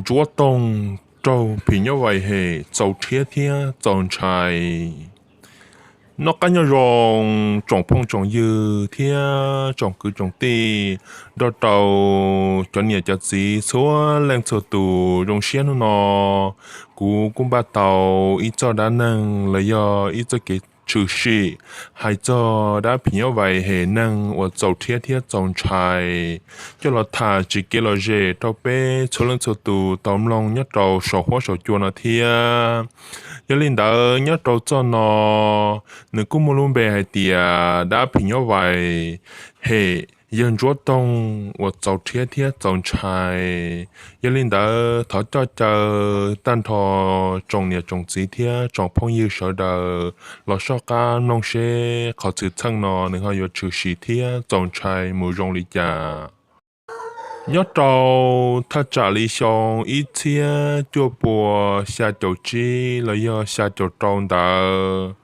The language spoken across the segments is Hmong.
Ntsuab Toog raug phim nyuj vais hem txaus rhiab thiab txaus ntshai. Noj qab nyob zoo tsoom phooj tsoom ywg thiab tsoom kwv tsoom tij, nrog rau cov niam cov txiv txhua leej txhua tus. Zoo siab hnub no kuv kuj npaj tau ib txoj dab neeg los yog ib txoj kev tshwm sim hais txog dab phim nyuj vais hem neeg uas txaus rhiab thiab txaus ntshai coj los tham tsis kev lom zem rau peb txhua leej txhua tus tau mloog nyob rau saum huab saum cua no thiab. Yog li ntawd nyob rau txoj no nws kuj muaj lub npe hais tias dab phim nyuj vais hem yawg Ntsuab Toog uas txaus rhiab thiab txaus ntshai. Yog li ntawd thov coj caw tag nrho tsoom niam tsoom txiv thiab tsoom phooj ywg sawv daws los soj qab mloog seb qhov txwm txheej no nws ho yuav tshwm sim thiab txaus ntshai mus zoo li cas. Nyob rau thaj tsam li xyoo ib txhiab cuaj pua xya caum tsib los yog xya caum rau ntawd,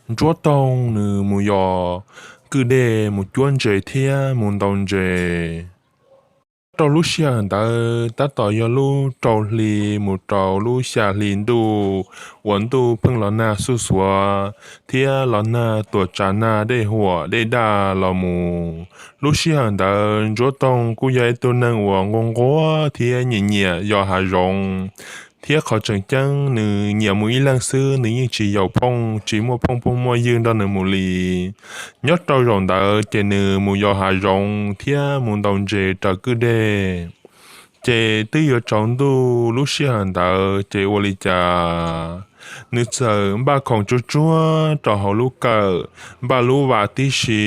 Ntsuab Toog nws mus yos kwj dej mus cuab ntses thiab mus ntaus ntses. Nyob rau lub sij hawm ntawd tab tom yog lub rau hli mus rau lub xya hli ntuj uas ntuj pheej los nag xuj xuav thiab los nag tuam tsav nag dej huam dej daj los mus. Lub sij hawm ntawd Ntsuab Toog kuj yog ib tug neeg uas nquag nquag thiab nyiam nyiam yos hav zoov, thiab qhov tseem ceeb nws nyiam mus ib leeg xwb, nws yeej tsis yaum phooj, tsis muaj phooj phooj muaj ywg nrog nws mus li. Nyob rau zaum ntawd ces nws mus yos hav zoov thiab mus ntaus ntses raws kwj dej. Ces twb yuav tsaus ntuj lub sij hawm ntawd ces ua li cas nws txawm npaj khoom tsuag tsuag rau hauv lub kawm, npaj lub vas tib si,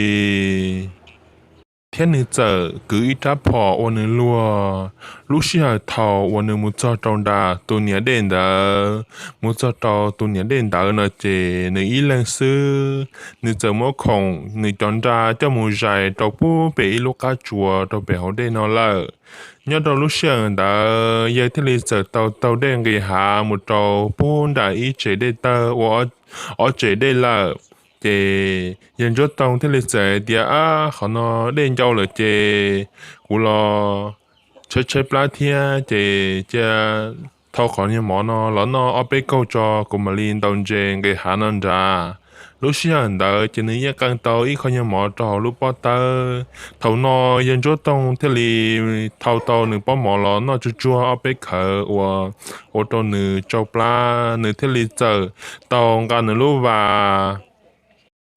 thiab nws txawm kwv ib rab phom ua nws luag. Lub sij hawm thaum uas nws mus txog rau nram tus niam dej ntawd, mus txog rau tus niam dej ntawd no ces nws ib leeg xwb, nws txawm muab khoom nws cov nra coj mus zais rau puag pem ib lub qab tsuas rau pem hauv dej no lawm. Nyob rau lub sij hawm ntawd yawg thiaj li txawm tau taug dej nqis hav mus rau puag nram ib tsev dej tawg ua ob tsev dej lawm. Ces yawg Ntsuab Toog thiaj li txawm hais tias, Ab, qhov no dej ncau lawm ces kuv los tshaib tshaib plab thiab ces cia thau qhov niag mov no los noj ob peb kaug tso kuv mam li ntaus ntses nqis hav no nrad. Lub sij hawm ntawd ces nws yeej qee tau ib qho niag mov rau hauv lub pob tawb. Thaum no yawg Ntsuab Toog thiaj li thau tau nws pob mov los noj tsuag tsuag ob peb khawv uas ua rau nws tsau plab, nws thiaj li txawm tau nqa nws lub vas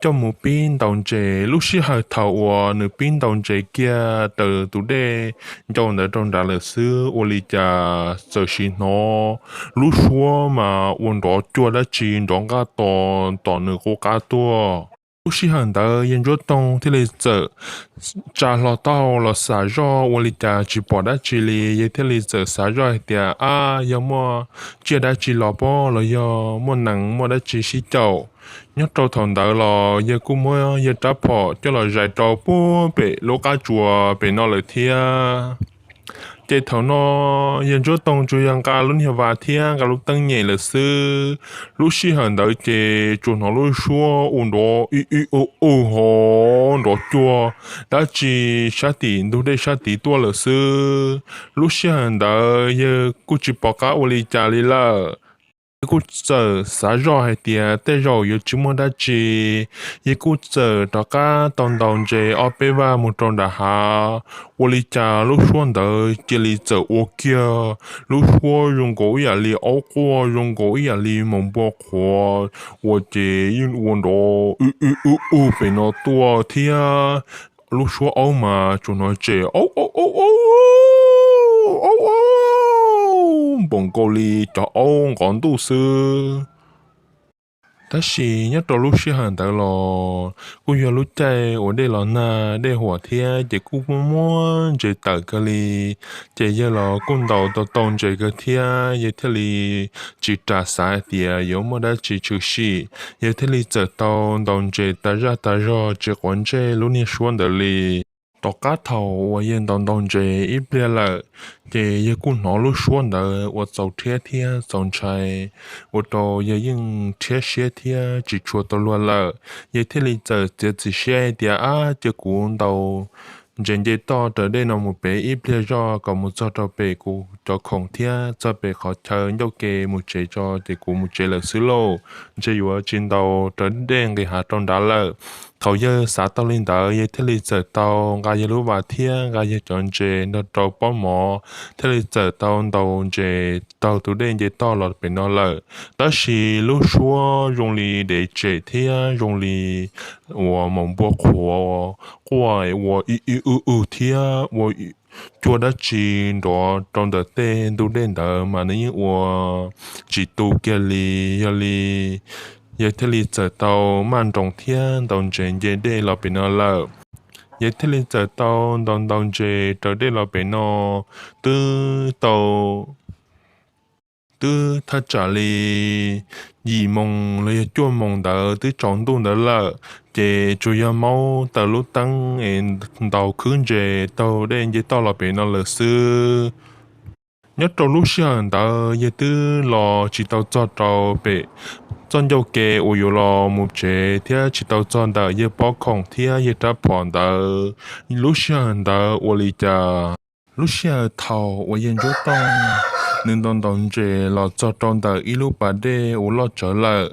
coj mus pib ntaus ntses. Lub sij hawm thaum uas nws pib ntaus ntses kiag raws tus dej ncau ntawd rau nrad lawm xwb, ua li cas txawm sim hnov lub suab mas ua nrov cuag dab tsi nrov nqaj tos tom nws qub qab tuaj. Lub sij hawm ntawd yawg Ntsuab Toog thiaj li txawm tsa hlo taub hau los xav zoj ua li cas tsis pom dab tsi li. Yawg thiaj li txawm xav zoj hais tias, Ab, yog muaj tsiaj dab tsi los pob los yog muaj nees muaj dab tsi sib caum. Nyob rau thaum ntawd los yawg kuj muab yawg rab phom coj los zais rau puag pem lub qab tsuas pem no lawm thiab. Ces thaum no yawg Ntsuab Toog tsuas yog nqa lub niag vas thiab nqa lub teeb nyem lawm xwb. Lub sij hawm ntawd ces tsuas hnov lub suab ua nrov ib ib u u ho nrov cuag dab tsi sab tim ntug dej sab tid tuaj lawm xwb. Lub sij hawm ntawd yawg kuj tsis pom qab ua li cas li lawm. Yawg kuj txawm xav zoj hais tias tej zaum yuav tsis muaj dab tsi. Yawg kuj txawm rov qab tau ntaus ntses ob peb vaj mus rau nram hav. Ua li cas lub suab ntawd cia li txawm ua kiag, lub suab zoo nkaus ib yam li aub quaj, zoo nkaus ib yam li moos npua qhuav, ua ces yeej ua nrov u u u u pem no tuaj thiab. Lub suab aub mas tsuas hnov tsem aub aub aub aub aub aub npaum nkaus li cov aub nqov ntuj xwb. Tab sis nyob rau lub sij hawm ntawd los kuj yog lub caij uas dej los nag dej huam thiab ces kuj muaj muaj ntses tawm kawg li. Ces yawg los kuj ntaus tau tau ntses kawg thiab, yawg thiaj li tsis ras xav hais tias yuav muaj dab tsi tshwm sim. Yawg thiaj li txawm tau ntaus ntses tas zaj tas zog tsis quav ntsej lub niag suab ntawd li. Tom qab thaum uas yawg ntaus ntaus ntses ib pliag lawm, ces yawg kuj hnov lub suab ntawd ua txaus rhiab thiab txaus ntshai, ua rau yawg yeej rhiab siab thiab tsis tshua tau luag lawm. Yawg thiaj li txawm txiav txim siab hais tias, Ab, cia kuv ntaus ntses nce toj raws dej no mus pem ib pliag zog kom mus txog rau pem kuv cov khoom thiab txog pem qhov chaw ncauj ke mus tsev tso ces kuv mus tsev lawm xwb lauj. Ntshe yuav tsis ntaus raws dej nqis hav rau nrad lawm. Thaum yawg xav tau li ntawd, yawg thiaj li txawm tau nqa yawg lub vas thiab nqa yawg cov ntses nrog rau pob mov, thiaj li txawm tau ntaus ntses taug tus dej nce toj los pem no lawm. Tab sis lub suab zoo li dev tsem thiab zoo li uas maum npua qhuav quaj ua ib ib ub ub thiab ua cuag dab tsi nrov rau ntawm tej ntug dej ntawd mas nws yeej ua tsis tu kiag li. Yog li yawg thiaj li txawm tau maj nroos thiab ntaus ntses nce dej los pem no lawm. Yawg thiaj li txawm tau ntaus ntaus ntses raws dej los pem no twb tau twb thaj tsam li yim moos los yog cuaj moos ntawd twb tsaus ntuj ntawd lawm, ces tsuas yog maub taws lub teeb es ntaus khwb ntses taug dej nce toj los pem no lawm xwb. Nyob rau lub sij hawm ntawd yawg twb los tsis tau txog rau pem txoj ncauj ke uas yuav los mus tsev thiab tsis tau txog ntawm yawg pob khoom thiab yawg rab phom ntawd. Lub sij hawm ntawd ua li cas, lub sij hawm thaum uas yawg Ntsuab Tooj nws ntaus ntaus ntses los txog rau ntawm ib lub pas dej uas loj tsawv lawm,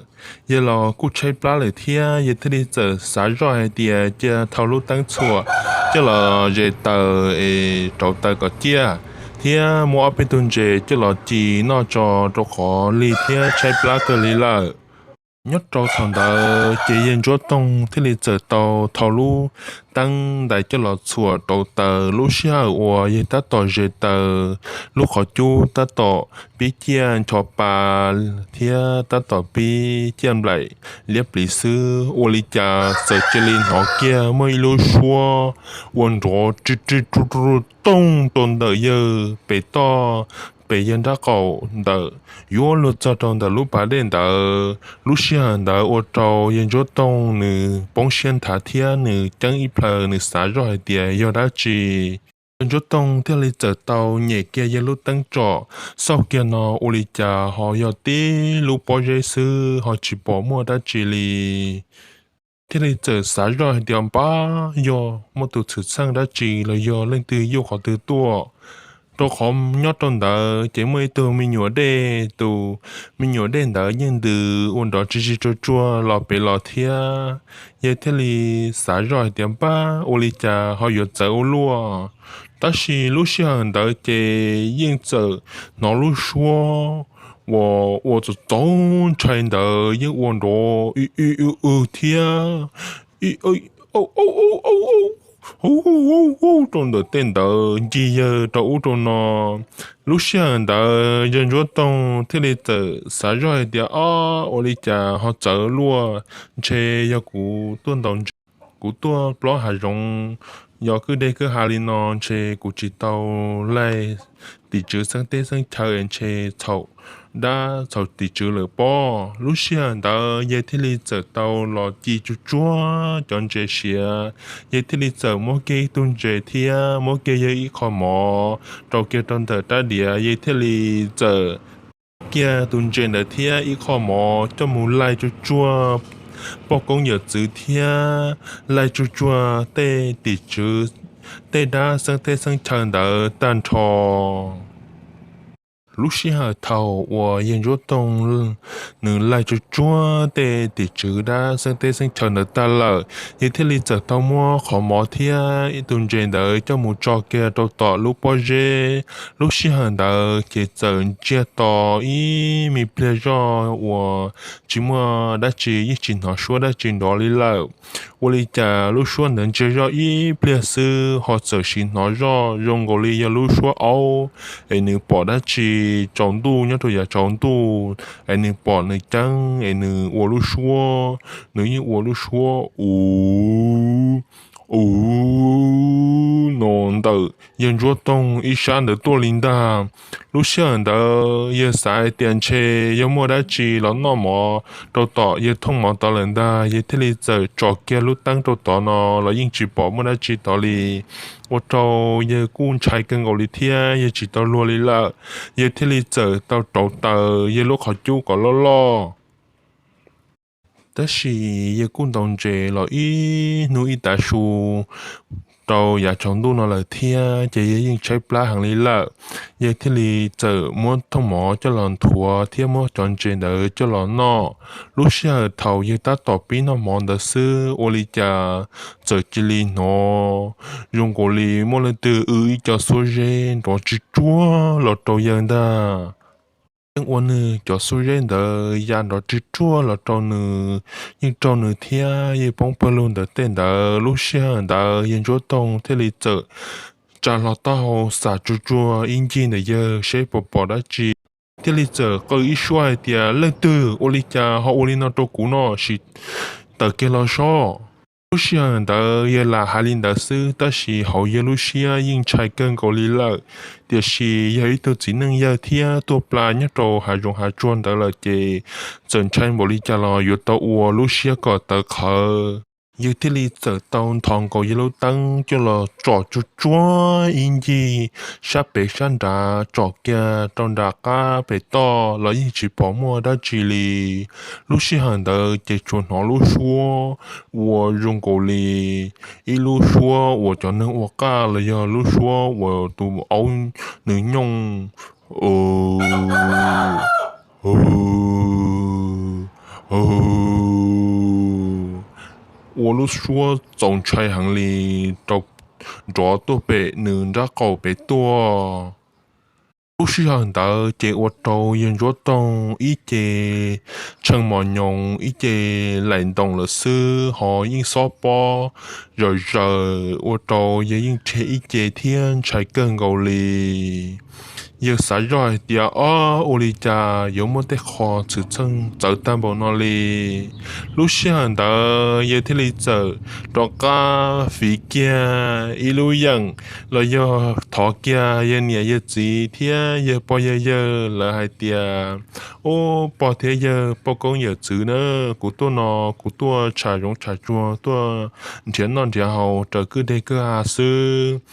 yawg los kuj tshaib plab lawm thiab yawg thiaj li txawm xav zoj hais tias cia thau lub teeb txhuam coj los zes taws es rauv taws kom ciaj, thiab muab ob peb tug ntses coj los ci noj tso rau qhov lig thiab tshaib plab kawg li lawm. Nyob rau thaum ntawd ces yawg Ntsuab Tooj thiaj li txawm tau thau lub teeb ntais coj los txhuam rauv taws. Lub sij hawm uas yawg tab tom zes taws, lub qhov cub tab tom pib ciaj ncho pa thiab tab tom pib ciaj nplaim liab pliv xwb, ua li cas txawm cia li hnov kiag muaj ib lub suab ua nrov ri ri ru ru tooj rau ntawm yawg pem toj, pem yawg nrab qaum ntawm yuav luag txog rau ntawm lub pas dej ntawd. Lub sij hawm ntawd ua rau yawg Ntsuab Tooj nws poob siab nthav thiab nws ceeb ib plhaw, nws xav zoj hais tias yog dab tsi. Yawg Ntsuab Tooj thiaj li txawm tau nyem kiag yawg lub teeb tsom, xauj kiag no ua li cas ho yog tib lub pob zeb xwb ho tsis pom muaj dab tsi li. Thiaj li txawm xav zoj hais tias npab yog muaj tus txhwm txheej dab tsi los yog leej twg yuj qhov twg tuaj, rau qhov nyob rau ntawd ces muaj ib tug me nyuam dej, tus me nyuam dej ntawd yeej ntws ua nrov tsis tsis tsuag tsuag los pem los thiab. Yawg thiaj li xav zoj hais tias npab ua li cas ho yuav txawv ua luaj. Tab sis lub sij hawm ntawd ces yeej txawm hnov lub suab uas ua txaus txaus ntshai ntawd yeej ua nrov ib ib ub ub thiab ib rau ntawm tej ntawd ncig yawg rau ub rau no. Lub sij hawm ntawd yawg Ntsuab Tooj thiaj li txawm xav zoj hais tias ob ua li cas ho txawv luaj, ntshe yog kuv tuaj ntaus ntses, kuv tuaj plob hav zoov, yog kwj deg kwj ha li no ntshe kuv tsis tau laij tim tswv xeeb teb xeeb chaw es ntshe txhaum dab txhaum tim tswv lawm pob. Lub sij hawm ntawd yawg thiaj li txawm tau los ci tsuag tsuag cov ntses siav, yawg thiaj li txawm muab kiag ib tug ntses thiab muab kiag yawg ib qho mov rau kiag rau ntawm rab diav, yawg thiaj li txawm kiag tus ntses ntawd thiab ib qho mov coj mus laij tsuag tsuag poj koob yawm txwv thiab laij tsuag tsuag tej tim tswv, tej dab xeeb teb xeeb chaw ntawd tag nrho. Lub sij hawm thaum uas yawg Ntsuab Tooj nws laij tsuag tsuag tej tim tswv dab xeeb teb xeeb chaw ntawd tag lawm, yawg thiaj li txawm tau muab qhov mov thiab ib tug ntses ntawd coj mus tso kiag rau tom lub pob zeb. Lub sij hawm ntawd ces txawm ntsiag to ib me pliag zoj uas tsis muaj dab tsi, yeej tsis hnov suab dab tsi nrov li lawm. Ua li cas lub suab ntawd ntsiag zoj ib pliag xwb ho txawm sim hnov zoj zoo nkaus li yog lub suab aub, es nws pom dab tsi tsaus ntuj nyob rau yav tsaus ntuj, es nws pom nws ceeb es nws ua lub suab, nws yeej ua lub suab u u no ntawm yawg Ntsuab Tooj ib sab ntawd tuaj li ntag. Lub sij hawm ntawd yawg xav hais tias ntshe yog muaj dab tsi los noj mov rau tom yawg thooj mov tod lawm ntag, yawg thiaj li txawm tso kiag lub teeb rau tod no los yeej tsis pom muaj dab tsi tod li. Ua rau yawg kuj ntshai kawg nkaus li thiab yawg tsis tau luag li lawm, yawg thiaj li txawm tau rauv taws yawg lub qhov cub kom loj loj. Tab sis yawg kuj ntaus ntses los ib hnub ib tav su rau yav tsaus ntuj no lawm thiab ces yawg yeej tshaib plab heev li lawm. Yawg thiaj li txawm muab thooj mov coj los nthuav thiab muab cov ntses ntawd coj los noj. Lub sij hawm thaum yawg tab tom pib noj mov ntawd xwb ua li cas txawm cia li hnov zoo nkaus li muaj leej twg w ib co xuab zeb nrov tsuj tsuag los rau yawg ntag. Yeej ua nws cov xuab zeb ntawd ya nrov tsuj tsuag los rau nws, yeej raug nws thiab yeej poob pawg lug ntawm tej ntawd. Lub sij hawm ntawd yawg Ntsuab Toog thiaj li txawm tsa hlo taub hau xam tsuj tsuag ib ncig ntawm yawg seb puas pom dab tsi. Thiaj li txawm qw ib suab hais tias, Leej twg ua li cas ho ua li no rau kuv no, sim tawm kiag los sob. Lub sij hawm ntawd yawg lam hais li ntawd xwb tab sis hauv yawg lub siab yeej ntshai kawg nkaus li lawm. Tiam sis yog ib tug txiv neej yawg thiab tuaj pla nyob rau hav zoov hav tsuag ntawd lawm ces txawm ntshai npaum li cas los yuav tau ua lub siab kom tawv qhawv. Yawg thiaj li txawm tau nthos nkaus yawg lub teeb coj los tsom tsuj tsuag ib ncig sab pem sab nrad, tsom kiag rau nram qab pem toj los yeej tsis pom muaj dab tsi li. Lub sij hawm ntawd ces tsuas hnov lub suab ua zoo nkaus li ib lub suab uas cov neeg ua qaj los yog lub suab uas tus aub nws nyooj ua lub suab txaus ntshai heev li rau nrov tuaj pem nws nrab qaum pem tuaj. Lub sij hawm ntawd ces ua rau yawg Ntsuab Toog ib ce tshee mos nyoos ib ce laim ntoos lawm xwb ho yeej xob pob zawm zaws ua rau yawg yeej rhe ib ce thiab ntshai kawg nkaus li. Yawg xav zoj hais tias, Ob, ua li cas yuav muaj tej qho txhwm txheej txawv tag npaum no li? Lub sij hawm ntawd yawg thiaj li txawm rov qab fiv kiag ib lub yeem los yog thov kiag yawg niam yawg txiv thiab yawg pog yawg yawg lawv hais tias, Ub, pog thiab yawg poj koob yawm txwv na, kuv tuaj no kuv tuaj tsham zoov tsham tsuag tuaj nrhiav noj nrhiav haus raws kwj deg kwj ha xwb.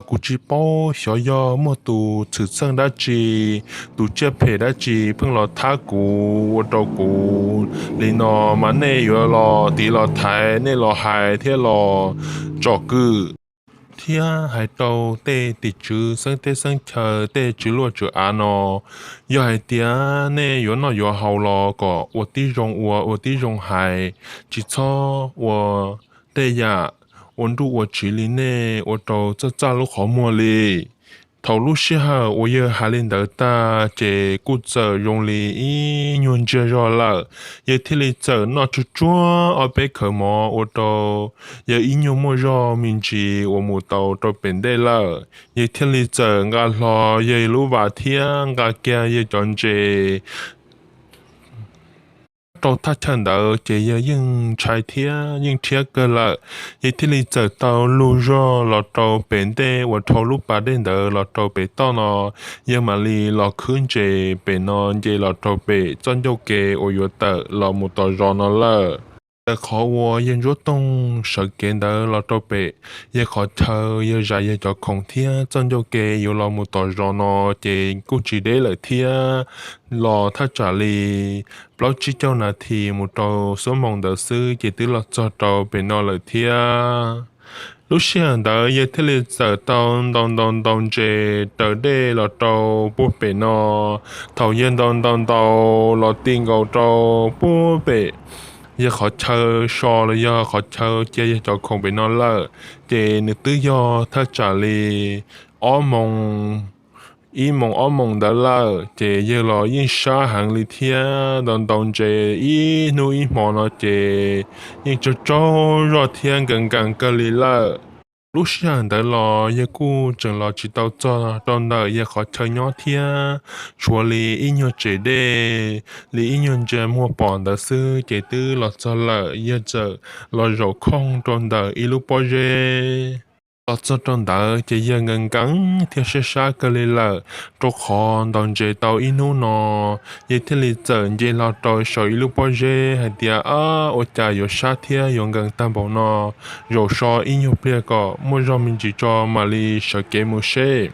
Kuv tsis paub xyov yog muaj tus txhwm txheej dab tsi, tus tsiaj phem dab tsi pheej los thab kuv ua rau kuv li no, mas nej yuav los tiv los thaiv, nej los hais thiab los tsom kwm thiab hais rau tej tim tswv xeeb teb xeeb chaw, tej tswv luaj tswv av no, yog hais tias nej yuav noj yuav haus los kom ua tib zoo ua, ua tib zoo hais, tsis txhob ua tej yam ua nruj ua tsiv li nej ua rau txaj txaj lub qhov muag li. Thaum lub sij hawm uas yawg hais li ntawd tag ces kuj txawm zoo li ib nyuag ntsiag zog lawm. Yawg thiaj li txawm noj tsuj tsuag ob peb khawv mov ua rau yawg ib nyuag muaj zog me ntsis uas mus tau rau pem ntej lawm. Yawg thiaj li txawm nqa hlo yawg lub vas thiab nqa kiag yawg cov ntses rau thaj chaw ntawd ces yawg yeej ntshai thiab yeej rhiab kawg lawm. Yawg thiaj li txawm tau lug zog los rau pem ntej uas dhau lub pas dej ntawd los rau pem toj no, yawg mam li los khwb ntses pem no nce los rau pem txoj ncauj ke uas yuav tawm los mus tom zos no lawm. Txawm qhov uas yawg Ntsuab Toog sawv kev ntawd los rau pem yawg qhov chaw, yawg zais yawg cov khoom thiab txoj ncauj ke yuav los mus tom zos no ces kuj tsis deb lawm thiab, los thaj tsam li plaub tsib caug nas this mus rau xuab moos ntawd xwb ces twb los txog rau pem no lawm thiab. Lub sij hawm ntawd yawg thiaj li txawm tau ntaus ntaus ntaus ntses raws dej los rau puag pem no. Thaum yawg ntaus ntaus ntaus los ti nkaus rau puag pem yawg qhov chaw so los yog qhov chaw cia yawg cov khoom pem no lawm, ces nws twb yog thaj tsam li ob moos, ib moos ob moos ntawd lawm, ces yawg los yeej sab heev li thiab ntaus ntaus ntses ib hnub ib hmo no ces yeej tsaug tsaug zog thiab nkees nkees kawg li lawm. Lub sij hawm ntawd los yawg kuj tseem los tsis tau txog rau ntawm yawg qhov chaw nyob thiab, tshuav li ib nyuag tsev dej, li ib nyuag ntsia muag pom ntawd xwb ces twb los txog lawm. Yawg txawm los zaum khooj rau ntawm ib lub pob zeb. Los txog rau ntawd ces yawg nkees nkees thiab sab sab kawg li lawm, rau qhov ntaus ntses tau ib hnub no. Yawg thiaj li txawm nce hlo rau saum ib lub pob zeb hais tias, Ab, ua cas yuav sab thiab yuav nkees tag npaum no, zaum so ib nyuag pliag kom muaj zog me ntsis tso mam li sawv kev mus seb.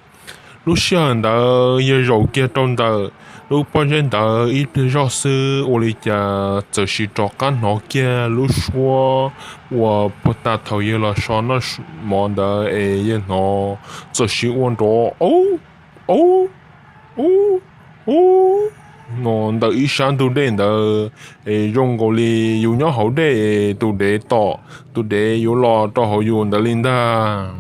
Lub sij hawm ntawd yawg zaum kiag rau ntawm Lub pob zeb ntawd ib pliag zoj xwb ua li cas txawm sim rov qab hnov kiag lub suab uas puag ta thaum yawg los so noj mov ntawd es yawg hnov txawm sim ua nrov ub ub ub ub no ntawm ib sab ntug dej ntawd, es zoo nkaus li yus nyob hauv dej es tus dev tom tus dev yuav los rau hauv yus ntawd li ntag.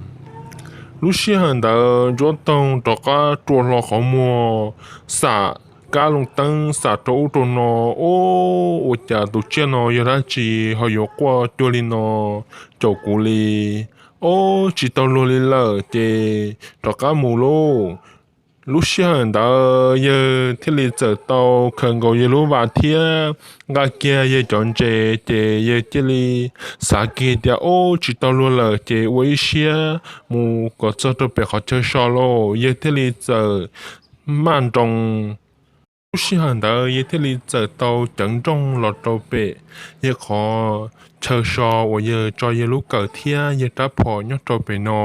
Lub sij hawm ntawd Ntsuab Toog rov qab rua hlo qhov muag xam kab loo teeb xam rau ub rau no, Ob, ua cas tus tsiaj no yog dab tsi ho yuav quaj cuag li no caum kuv li? Ob, tsis tau luag li lawm ces rov qab mus lauj. Lub sij hawm ntawd yawg thiaj li txawm tau khaws nkaus yawg lub vas thiab nqa kiag yawg cov ntses ces yawg thiaj li xav kiag tias, Ob, tsis tau luag lawm ces ua ib siab mus kom txog rau pem qhov chaw so lauj. Yawg thiaj li txawm maj nroos. Lub sij hawm ntawd yawg thiaj li txawm tau ceev nrooj los rau pem yawg qhov chaw so uas yawg tso yawg lub kawm thiab yawg rab phom nyob rau pem no.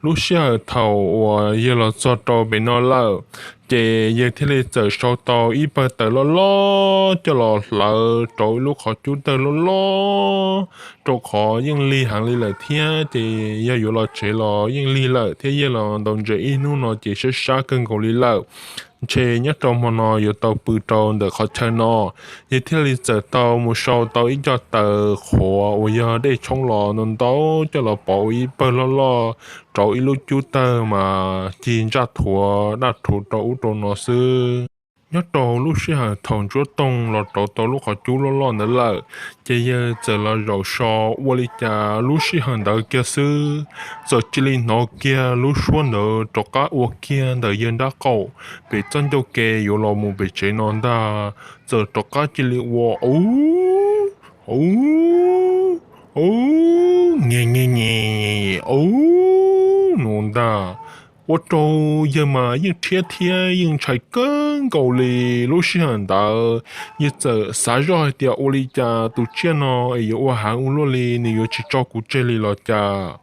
Lub sij hawm thaum uas yawg los txog rau pem no lawm, ces yawg thiaj li txawm sau tau ib pawg taws loj loj coj los hlawv rau ib lub qhov cub tawg loj loj, rau qhov yeej lig heev li lawm thiab ces yawg yuav los tsev los yeej lig lawm thiab yawg los ntaus ntses ib hnub no ces sab sab kawg nkaus li lawm. Ntshe nyob rau hmo no yuav tau pw rau ntawm qhov chaw no. Yawg thiaj li txawm tau mus sau tau ib co taws qhuav uas yog dej tshoob los ntau ntau coj los pov ua ib pawg loj loj rau ib lub cub tawg mas cig ntsaj thuav daj rhuv rau ub rau no xwb. Nyob rau lub sij hawm thaum Ntsuab Toog los rauv tau lub qhov cub loj loj ntawd lawm, ces yawg txawm los zaum so. Ua li cas lub sij hawm ntawd kiag xwb, txawm cia li hnov kiag lub suab ntawd rov qab ua kiag ntawm yawg nraub qaum pem txoj ncauj ke yuav los mus pem tsev no ntag. Txawm rov qab cia li ua ub ub ub, nge nge nge ub no ntag. Ua rau yawg mas yeej rhiab thiab yeej ntshai kawg nkaus li. Lub sij hawm ntawd yawg txawm xav zoj hais tias ua li cas tus tsiaj no es yuav ua heev ua luaj li, nws yuav tsis tso kuv tseg li los cas?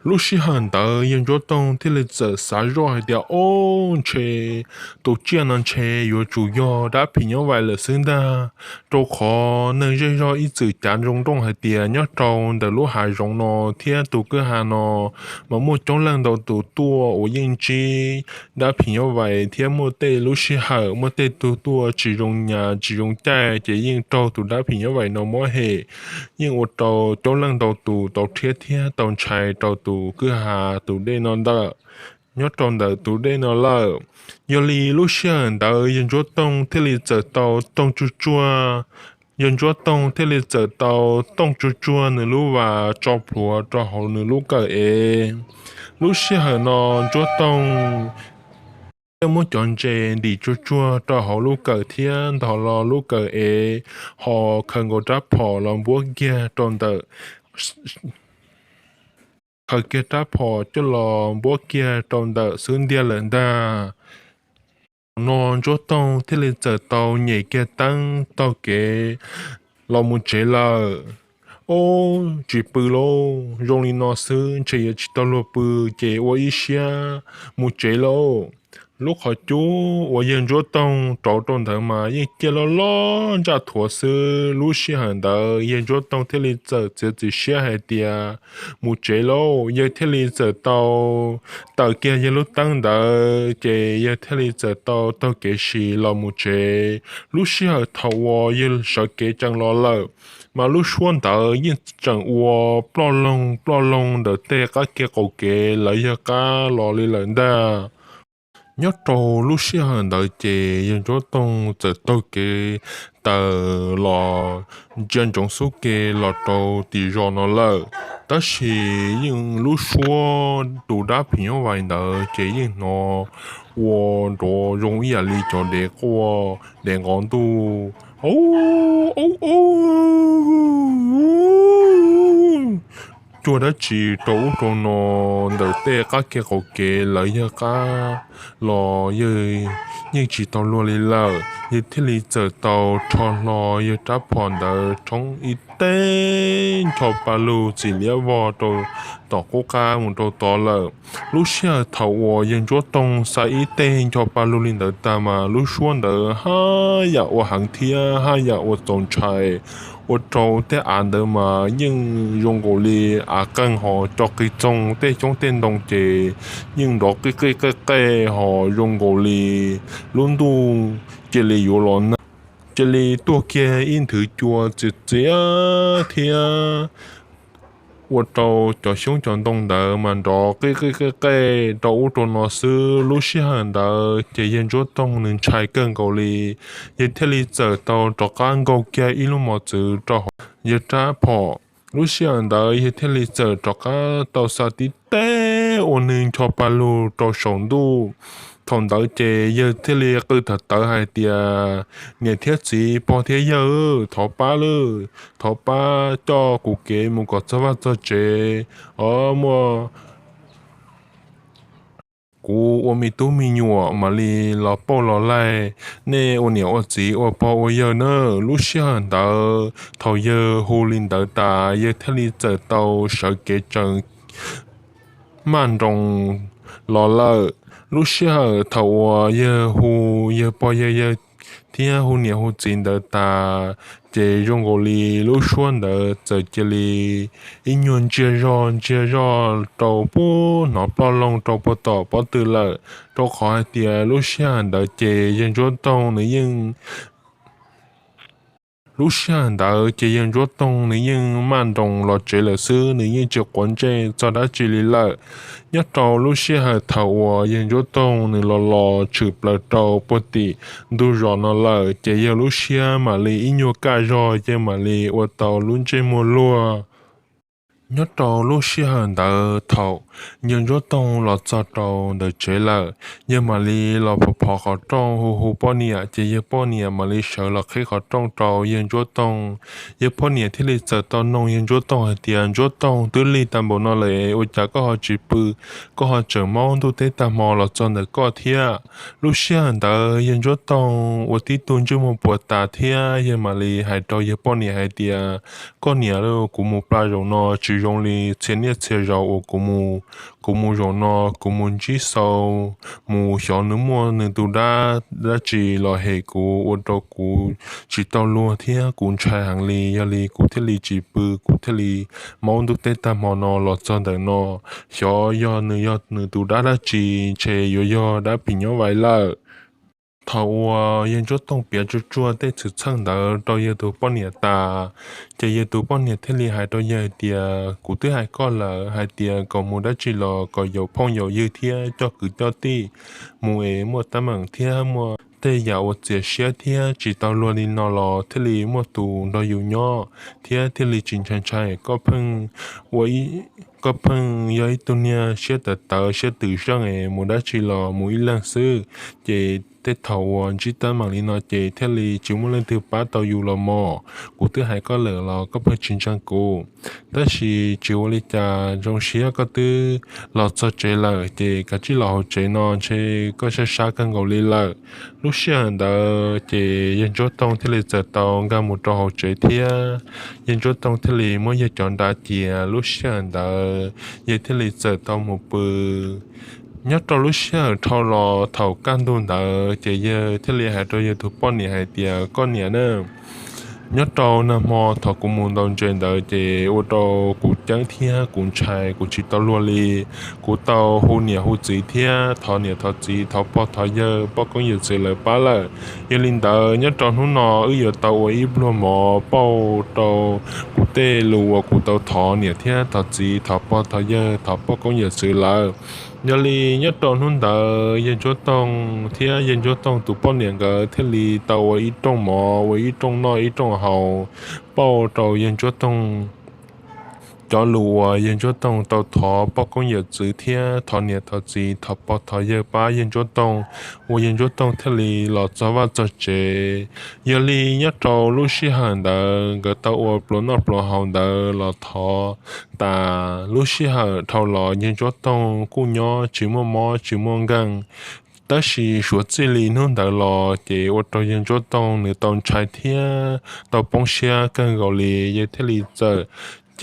Lub sij hawm ntawd yawg Ntsuab Toog thiaj li txawm xav zoj hais tias, Ob, ntshe tus tsiaj no ntshe yuav tsum yog dab phim nyuj vais lawm xwb ntag, rau qhov neeg zej zog ib txwm cav zoo nrooj hais tias nyob rau ntawm lub hav zoov no thiab tus kwj ha no mas muaj coob leej ntau tus tuaj uas yeej ntsib dab phim nyuj vais thiab muaj tej lub sij hawm muaj tej tug tuaj tsis zoo nyas tsis zoo caij ces yeej raug tus dab phim nyuj vais no muab hem. Yeej ua rau coob leej ntau tus tau rhiab thiab tau ntshai rau tus kwj ha tus dej no ntawm, nyob rau ntawm tus dej no lawm. Yog li lub sij hawm ntawd yawg Ntsuab Toog thiaj li txawm tau toog tsuag tsuag, yawg Ntsuab Toog thiaj li txawm tau toog tsuag tsuag nws lub vas tso plhuav rau hauv nws lub kawm ev. Lub sij hawm no Ntsuab Toog thiaj muab cov ntses ntim tsuag tsuag rau hauv lub kawm thiab ntog los lub kawm ev, ho khaws nkaus rab phom los npuab kiag rau ntawm, khaws kiag rab phom coj los npuab kiag rau ntawm xub ntiag lawm ntag. Thaum no Ntsuab Toog thiaj li txawm tau nyem kiag teeb taug kev los mus tsev lawm. Ob, tsis pw lauj, zoo li no xwb ntshe yuav tsis tau luag pw, ces ua ib siab mus tsev lauj. Lub qhov cub uas yawg Ntsuab Toog rauv rau ntawd mas yeej ciaj loj loj ntsaj thuav xwb. Lub sij hawm ntawd yawg Ntsuab Toog thiaj li txawm txiav txim siab hais tias mus tsev lauj. Yawg thiaj li txawm tau taws kiag yawg lub teeb ntawd, ces yawg thiaj li txawm tau taug kev si los mus tsev. Lub sij hawm thaum uas yawg sawv kev tsees los lawm, mas lub suab ntawd yeej tseem ua ploj loog ploj loog ntawm tej qab kev qaum kev lawv yawg qab los li lawm ntag. Nyob rau lub sij hawm ntawd ces yawg Ntsuab Toog txawm taug kev taws los ntsia ntsoov xub ke los rau tim zos no lawm, tab sis yeej lub suab tus dab phim nyuj vais ntawd ces yeej hnov ua nrov zoo ib yam li cov dev quaj dev nqov ntuj, au, au, au. cuag dab tsi rau ub rau no ntawm tej qab kev qaum kev lawm, yawg qab los yawg yeej tsis tau luag li lawm. Yawg thiaj li txawm tau rho hlo yawg rab phom ntawd rhoob ib teg ncho pa lug txiv liab vog rau tom qub qab mus rau tod lawm. Lub sij hawm thaum uas yawg Ntsuab Toog xa ib teg ncho pa lug li ntawd tag mas lub suab ntawd haj yam ua heev thiab haj yam ua txaus ntshai, ua rau tej av ntawd mas yeej zoo nkaus li av qeeg ho co qis txoog, tej xyoob tej ntoo ces yeej nrov qij qij qej qej ho zoo nkaus li lub ntuj cia li yuav los nag, cia li tuaj kiag ib nthwv cua txias txias thiab ua rau cov xyoob cov ntoo ntawd mas nrov qij qij qej qej rau ub rau no xwb. Lub sij hawm ntawd ces yawg Ntsuab Toog nws ntshai kawg nkaus li, yawg thiaj li txawm tau rov qab nkaug kiag ib lub mos txwv rau hauv yawg rab phom. Lub sij hawm ntawd yawg thiaj li txawm rov qab tau xa tib teg ua nws ncho pa lug rau saum ntuj. Thaum ntawd ces yawg thiaj li qw tham tawv hais tias, Niam thiab txiv, pog thiab yawg, thov pab lawm, thov pab coj kuv kev mus kom txog vaj txog tsev os. Muaj kuv ua me tub me nyuam mam li los pauj los laig nej ua niam ua txiv ua pog ua yawg na. Lub sij hawm ntawd thaum yawg hu li ntawd tas, yawg thiaj li txawm tau sawv kev tsees maj nroos los lawm. Lub sij hawm thaum uas yawg hu yawg pog yawg yawg thiab hu niam hu txiv ntawd tas, ces zoo nkaus li lub suab ntawd txawm cia li ib nyuag ntsiag zog ntsiag zog rau puag hnov ploj loog rau puag tom pob tw lawm, rau qhov hais tias lub sij hawm ntawd ces yawg Ntsuab Toog nws yeej lub sij hawm ntawd ces yawg Ntsuab Toog nws yeej maj nroos los tsev lawm xwb, nws yeej tsis quav ntsej txog dab tsi li lawm. Nyob rau lub sij hawm thaum uas yawg Ntsuab Toog nws los los tshwm plaws rau puag tim ntug zos no lawm, ces yawg lub siab mam li ib nyuag kaj zog, yawg mam li ua tau lub ntsej muag luag. Nyob rau lub sij hawm ntawd thaum yawg Ntsuab Toog los txog rau ntawm tsev lawm, yawg mam li los phov phov qhov rooj hu hu poj niam, ces yawg poj niam mam li sawv los qhib qhov rooj rau yawg Ntsuab Toog. Yawg poj niam thiaj li txawm tau noog yawg Ntsuab Toog hais tias, Ntsuab Toog, twb lig tag npaum no lawm ua cas koj ho tsis pw, koj ho tseem maub ntuj teb tag hmo los txog ntawm koj thiab? Lub sij hawm ntawd yawg Ntsuab Toog ua tib tug ntsej muag puas tas thiab yawg mam li hais rau yawg poj niam hais tias, Koj niam, kuv mus pla zaum no tsis zoo li txhia niaj txhia zaus uas kuv mus. Kuv mus zaum no kuv mus ntsib xau, mus xyov nws muaj nws tus dab dab tsi los hem kuv ua rau kuv tsis tau luag thiab kuv ntshai heev li. Yog li kuv thiaj li tsis pw, kuv thiaj li maub ntuj teb tag hmo no los txog ntawm no. Xyov yog nws yog nws tus dab dab tsi, ntshe yuav yog dab phim nyuj vais lawm. Thaum uas yawg Ntsuab Toog piav tsuag tsuag tej xwm txheej ntawd rau yawg tus poj niam tas, ces yawg tus poj niam thiaj li hais rau yawg hais tias, Kuv twb hais koj lawm hais tias kom mus dab tsi los kom yaum phooj yaum ywg thiab coj kwv coj tij mus es muaj teeb meem thiab muaj tej yam uas txias siab thiab tsis tau luag li no los thiaj li muaj tus nrog yus nyob thiab thiaj li tsis ntshai ntshai. Koj pheej ua, koj pheej yog ib tug niag siab tawv tawv siab twm zeej es mus dab tsi los mus ib leeg xwb, ces tej thaum uas ntsib teeb meem li no ces thiaj li tsis muaj leej twg pab tau yus los mog. Kuv twb hais koj lawm los koj pheej tsis ntseeg kuv. Tab sis tsis ua li cas, zoo siab koj twb los txog tsev lawm ces kav tsij los hauv tsev no, ntshe koj sab sab kawg nkaus li lawm. Lub sij hawm ntawd ces yawg Ntsuab Toog thiaj li txawm tau nkag mus rau hauv tsev thiab yawg Ntsuab Toog thiaj li muab yawg cov nra cia. Lub sij hawm ntawd yawg thiaj li txawm tau mus pw. Nyob rau lub sij hawm dhau los thaum kaj ntug ntawd ces yawg thiaj li hais rau yawg tus poj niam hais tias, Koj niam na, nyob rau nag hmo thaum kuv mus ntaus ntses ntawd ces ua rau kuv ceeb thiab kuv ntshai, kuv tsis tau luag li. Kuv tau hu niam hu txiv thiab thov niam thov txiv, thov pog thov yawg, poj koob yawm txwv lawv pab lawm. Yog li ntawd nyob rau hnub no wb yuav tau ua ib pluag mov pauj rau kuv tej lus uas kuv tau thov niam thiab thov txiv, thov pog thov yawg, thov poj koob yawm txwv lawm. Yog li nyob rau hnub ntawd yawg Ntsuab Toog thiab yawg Ntsuab Toog tus poj niam nkawd thiaj li tau ua ib rooj mov, ua ib rooj noj ib rooj haus pauj rau yawg Ntsuab Toog cov lus uas yawg Ntsuab Toog tau thov poj koob yawm txwv thiab thov niam thov txiv thov pog thov yawg pab yawg Ntsuab Toog, uas yawg Ntsuab Toog thiaj li los txog vaj txog tsev. Yog li nyob rau lub sij hawm ntawd nkawd tau ua pluas noj pluas haus ntawd los thov tas lub sij hawm dhau los yawg Ntsuab Toog kuj nyob tsis muaj mob tsis muaj nkeeg. Tab sis suav txij li hnub ntawd los ces ua rau yawg Ntsuab Toog nws tau ntshai thiab tau poob siab kawg nkaus li, yawg thiaj li txawm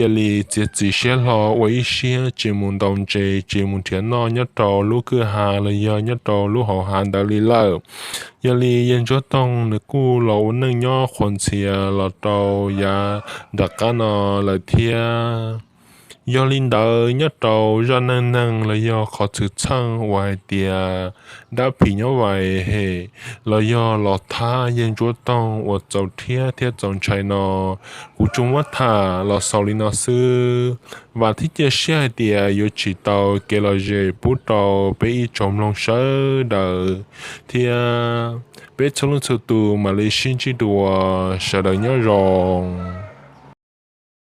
cia li txiav txim siab hlo ua ib siab tsis mus ntaus ntses tsis mus nrhiav noj nyob rau lub kwj ha los yog nyob rau lub hauv hav ntawd li lawm. Yog li yawg Ntsuab Toog nws kuj los ua neej nyob qhuas ntxhias los rau yav nram qab no lawm thiab. Yog li ntawd nyob rau zaj neej neeg los yog qhov txwm txheej uas hais tias dab phim nyuj vais hem los yog los thab yawg Ntsuab Toog uas txaus rhiab thiab txaus ntshai no, kuv tsuas muab tham los xaus li no xwb. Vam thiab cia siab hais tias yuav tsim tau kev lom zem pub rau peb ib tsoom mloog sawv daws thiab peb txhua leej txhua tus mam li sib ntsib dua, sawv daws nyob zoo.